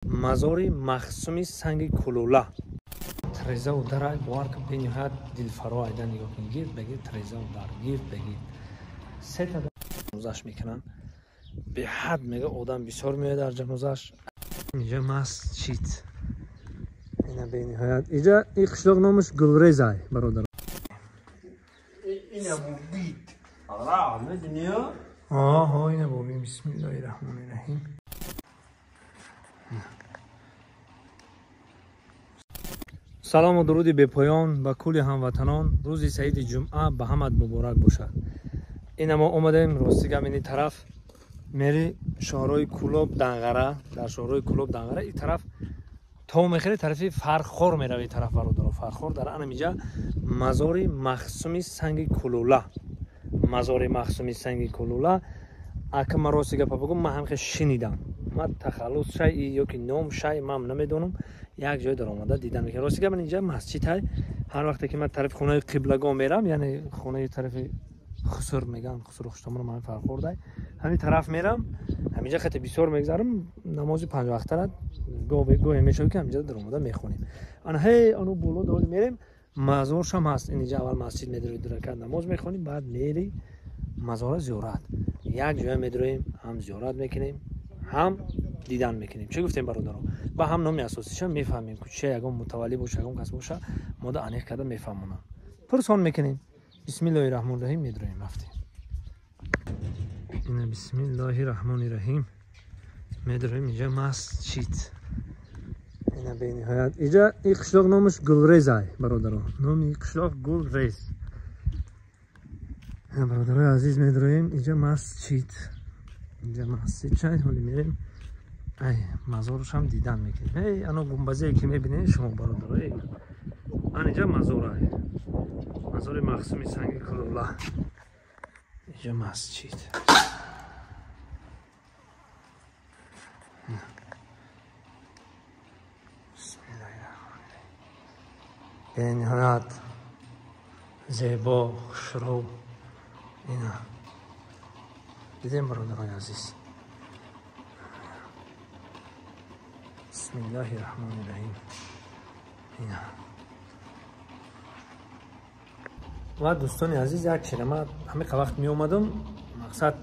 Мазори махсуми санги кулула. Трезаву дар бовар кун, бениҳоят дилфаро айда. Нигоҳ кун, гирд ба гирд трезаву дар, гирд ба гирд сета ҷанозаш мекунанд. Беҳад мега одам бисёр меояд дар ҷанозаш. Инҷа масҷид, ина бениҳоят инҷа ин қишлоқ номаш Гулрезай, бародар. Оҳо, ина бобин. Бисмиллоҳи раҳмони раҳим. Салому дуруди бепоён ба кулли ҳамватанон. Рӯзи саиди ҷумъа ба ҳамат муборак бошад. Ина мо омадем, рости гап, ини тараф мери шоҳрои Кулоб Данғара, дар шоҳрои Кулоб Данғара и тараф то мехӯри тарафи Фархор мерави тараф, бародаро. Фархор дар анамиҷа мазори махсуми санги кулула, мазори махсуми санги кулула. Ака, ман рости гапа бигӯм, ман ҳамхе шинидам, ман тахаллус шай ёки ном шай ман намедонам, як ҷой даромада дидам. Рости гап, инҷа масҷид ҳай. Ҳар вақте ки ман тарафи хонаи қиблагоҳ мерам, яъне хонаи тарафи Хусур меган, Хусуру Хуштомон, ман Фархордай, ҳамин тараф мерам, ҳаминҷа хати бисёр мегзарам. Намози панҷвақтара гоҳе мешавад, ки ҳаминҷа даромада мехонем. Ана ҳей ану боло доли мерем, мазоршам ҳаст. Инҷа аввал масҷид медарои, ду ракат намоз мехонӣ, баъд мери мазора зиёрат. Як ҷоя медароем, ҳам зиёрат мекунем, ҳам дидан мекунем. Чӣ гуфтем, бародаро? Ба ҳам номи асосиша мефаҳмем. Куча ягон мутавалли боша, ягон кас боша, мода аниқ карда мефаҳмонам, пурсон мекунем. Бисмиллоҳи раҳмони раҳим, медроем, рафтем. Ина, бисмиллоҳи раҳмони раҳим, медроем. Инҷа масҷид, ина бениҳоят инҷа ин қишлоқ номаш Гулрезай, бародаро. Номи ин қишлоқ Гулрез. Ина, бародарои азиз, медроем. Инҷа масҷид, инҷа масҷид чай. Ҳоли мерем, ай мазорашам дидан мекунем. Эй ано гумбазее ки мебинед шумо, бародаро, ан инҷа мазорай, мазори махсуми санги кулула. Инҷа масҷид. Бениҳоят зебо, хушрӯ. Ина дидем, бародарои азиз. Бисмиллоҳи раҳмони раҳим. Ина ва дӯстони азиз, як чира ман ҳамиқа вақт меомадам, мақсад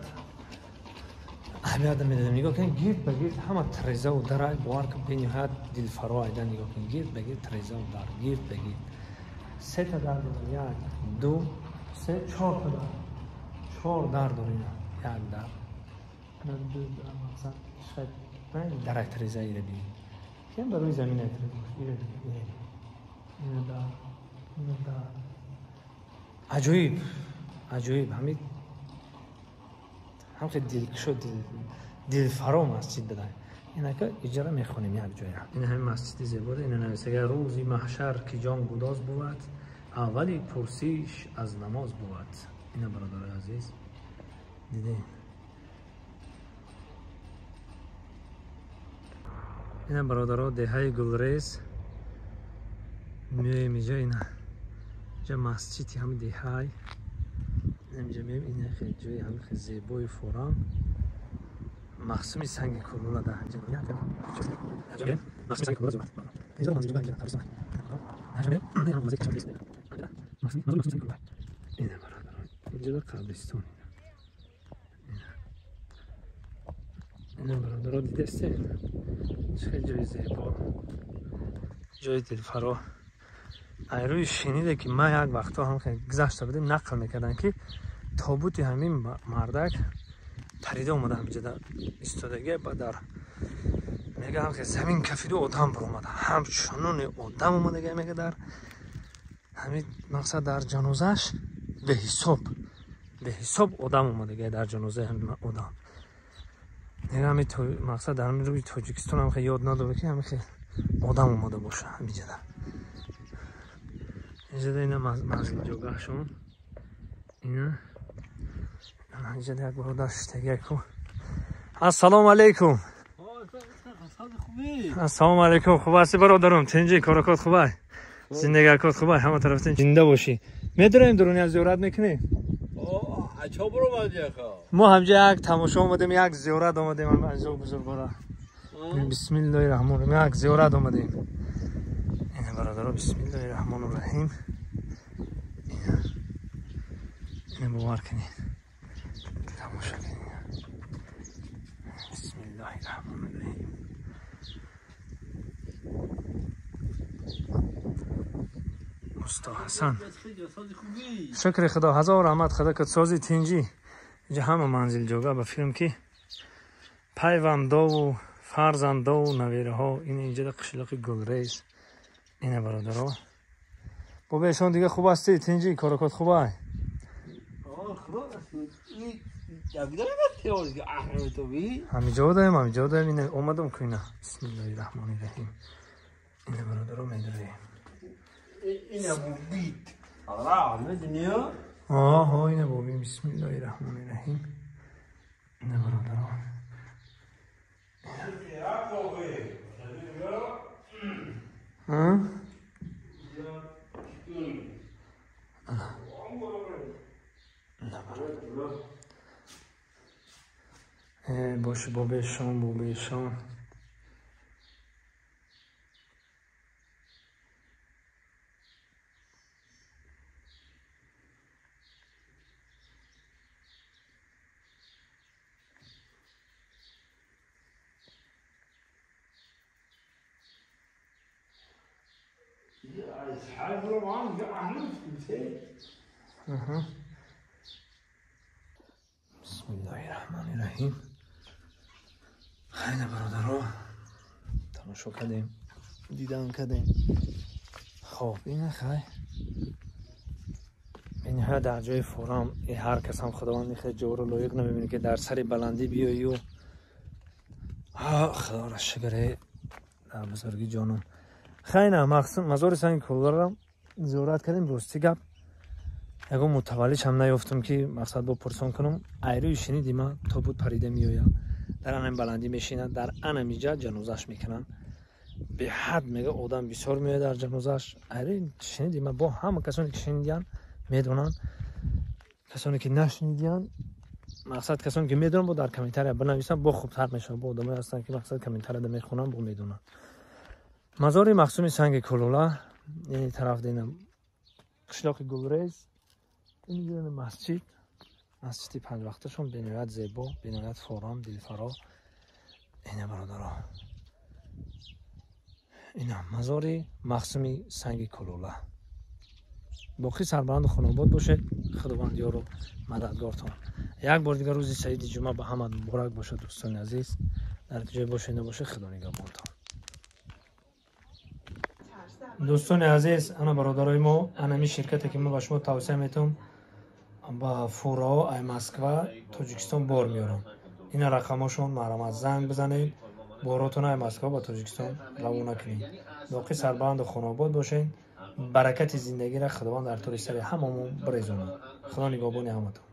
аҳамият медодам. Нигоҳ кунед, гирд ба гирд ҳама трезаву дар. Бовар кун, бениҳоят дилфаро айда. Нигоҳ кунед, гирд ба гирд трезаву дар, гирд ба гирд сета дар дорам, як, ду, се, чорта дар, чор дар дорем. Як дар, ду дар, мақсад дарак треза. Ира бибин, кем барои замина треза. Ира бибин, ина дар, ина дар. Аҷоиб, аҷоиб. Ҳамин ҳам хеле дилкушо, дилфаро масҷид буда. Инака иҷара мехонем як ҷоя. Ин ҳамин масҷиди зебода. Ина нависага: рӯзи маҳшар ки ҷон гудоз бувад, аввали пурсиш аз намоз бувад. Ина, бародарои азиз, дидем. Ина, бародаро, деҳаи Гулрез меоем. Иҷа ина инҷа масҷиди ҳами деҳай. Инҷа меоем, ина хеле ҷои ҳами хеле зебои форам, махсуми санги кулула. Дар ина, бародарон, инҷа қабристон. Ина, бародаро, дидестем, чӣ хеле ҷои зебо, ҷои дилфаро. Айрӯи шиниде ки ман як вақтҳо ҳам гузашта будем, нақл мекарданд, ки тобути ҳамин мардак парида омада, ҳаминҷа истодагия ба дар мега, ҳам замин кафиду одам баромада, ҳамчунони одам омадага. Мега, дар ҳамин мақсад дар ҷанозааш беҳисоб, беҳисоб одам омадага дар ҷанозаи ҳамин одам. Мега, ҳамин мақсад дар ҳамин рӯи Тоҷикистон ҳам ёд надорад, ки ҳамин одам омада боша ҳаминҷада. Инҷа ина манзилҷогаҳшон. Ина инҷа як бародар шиштагиаку. Ассалому алайкум. Ассалому алайкум. Хуб ҳасти, бародарум? Тинҷи, коракот хубай, зиндагакот хубай, ҳама тараф зинда бошӣ. Медароем дуруни, аз зиёрат мекунем. Мо ҳамҷа як тамошо омадем, як зиёрат омадем азизо бузургора. Бисмиллоҳи раҳмони раҳим. Як зиёрат омадем. Ина бародаро, бисмиллоҳи раҳмони раҳим. Ина бовар кунед. Тамошо кунед. Бисмиллоҳи раҳмони раҳим. Усто Ҳасан. Шукри Худо, ҳазор раҳмат Худо ки сози тинҷӣ. Инҷа ҳама манзил ҷога ба филм ки пайвандову фарзандову навираҳо. Ин инҷа қишлоқи Гулрез. Ина бародаро. Бобешон дига хуб ҳастӣ? Тинҷӣ корокот хубай? Ҳамиҷо даем, ҳамиҷо даем. Ина омадам ку ина. Бисмиллоҳи раҳмони раҳим. Ина бародаро медароем. Ина бубит. Оҳо, ина бубит. Бисмиллоҳи раҳмони раҳим. Ина бародаро. Боше бобешон, бобешон. Бисмиллоҳи раҳмони раҳим. Хайна бародаро, тамошо кардем, дидан кардем. Хоб, ина хай. Бениҳоят дар ҷои форам ҳар кас ҳам Худованд хеле ҷоро лоиқ намебинад ки дар сари баландӣ биёю. Худоро шукр дар бузургӣ ҷонам. Хайна мазори санги Кулоларо зиёрат кардем. Рости гап ягон мутаваллиш ҳам наёфтам ки мақсад бо пурсон кунам. Айрӯи шуниди ма тобут парида меояд, дар анами баландӣ мешинад, дар анамиҷа ҷанозаш мекунанд. Беҳад мега одам бисёр меояд дар ҷанозаш. Айрӯи шуниди ма бо ҳама касоне ки шунидиянд медонанд, касоне ки нашунидиянд, мақсад касоне ки медонанд бо дар комментария бинависанд, бо хубтар мешавад. Бо одамое ҳастанд ки мақсад комментарияда мехонанд, бо медонанд. Мазори махсуми санги Кулола ин тараф динам қишлоқи Гулрез. Ин масҷид, масҷиди панҷвақташон бениҳоят зебо, бениҳоят форам, дилфаро. Ина бародаро, ина мазори махсуми санги Кулола. Боқӣ сарбаланду хонобод бошед. Худованд ёру мададгортон. Як бор дигар рӯзи саиди ҷумъа ба ҳама муборак бошад, дӯстони азиз. Дар ҷое бошед набошед, Худо нигаҳбонтон. Дӯстони азиз, ана бародарои мо, анами ширкате ки мо ба шумо тавсия метавам, ба фурао ай Москва Тоҷикистон бор меорам. Ина рақамошон, марҳамат занг бизанед, боротон ай Москва ба Тоҷикистон равона кунед. Боқӣ сарбаланду хонобод бошед. Баракати зиндагиро Худованд дар тӯли сари ҳамамон бирезонад. Худо нигаҳбони ҳаматон.